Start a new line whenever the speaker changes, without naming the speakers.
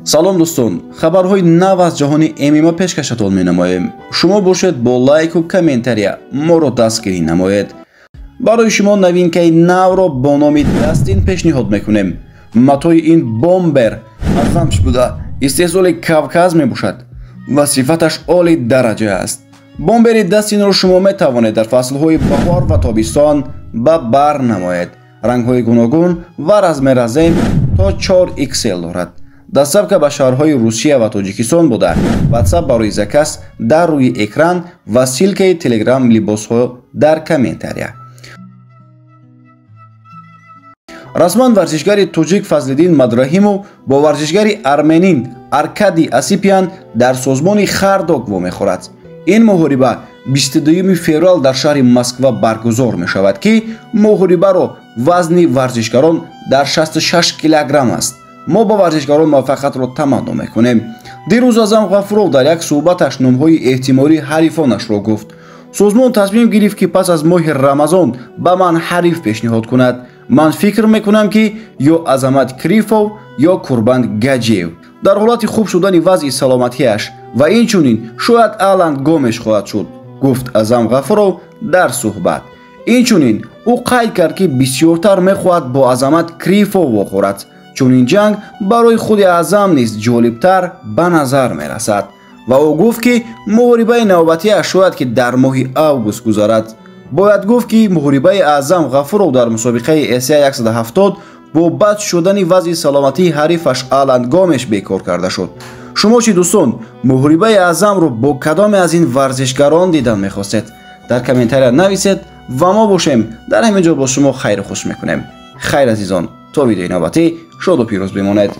Салом дӯстон, хабарҳои нав аз ҷаҳони ММА пешкашатон менамоем. Шумо бошед бо лайку комментария моро дастгирӣ намоед. Барои шумо новинкаи навро бо номи Дастин пешниҳод мекунем. Матои ин бомбер аз замш буда, истеҳсоли Кавказ мебошад ва сифаташ оли дараҷа аст. Бомбери Дастинро шумо метавонед дар фаслҳои баҳор ва тобистон ба бар намоед. Рангҳои гуногун ва размеразем то 4XL дорад. Доставка ба шаҳрҳои Русия ва Тоҷикистон буда, WhatsApp барои заказ дар рӯи экран ва ссылкаи Telegram либосҳо дар комментария. Расман варзишгари тоҷик Фазлиддин Мадраҳимов бо варзишгари арменин Аркадий Осипян дар созмони Хардок вомехӯрад. Ин муҳориба 22 феврал дар шаҳри Москва баргузор мешавад, ки муҳорибаро вазни варзишгарон дар 66 килограмм аст. Мо ба варзишгарон муваффақиятро таманно мекунем. Дирӯз Аъзам Ғафуров дар як суҳбаташ номҳои эҳтимолии ҳарифонашро гуфт. Созмон тасмим гирифт, ки пас аз моҳи Рамазон ба ман ҳариф пешниҳод кунад. Ман фикр мекунам, ки ё Азамат Крифов ё Курбан Гаҷиев. Дар ҳолати хуб шудани вазъи саломатиаш ва инчунин шояд Алан Гомеш хоҳад шуд, гуфт Аъзам Ғафуров дар суҳбат. Инчунин ӯ қайд кард, ки бисёртар мехоҳад бо Азамат Крифов вохӯрад, чун ин ҷанг барои худи Аъзам низ ҷолибтар ба назар мерасад. Ва ӯ гуфт, ки муҳорибаи навбатиаш шояд ки дар моҳи август гузарад. Бояд гуфт, ки муҳорибаи Аъзам Ғафуров дар мусобиқаи Эсия 170 бо бад шудани вазъи саломатии ҳарифаш Алан Гомеш бекор карда шуд. Шумо чӣ дӯстон, муҳорибаи Аъзамро бо кадоме аз ин варзишгарон дидан мехостед? Дар комментария нависед ва мо бошем дар ҳамин ҷо бо шумо хайру хуш мекунем. Хайр азизон, то видеои навбатӣ шоду пирӯз бимонед.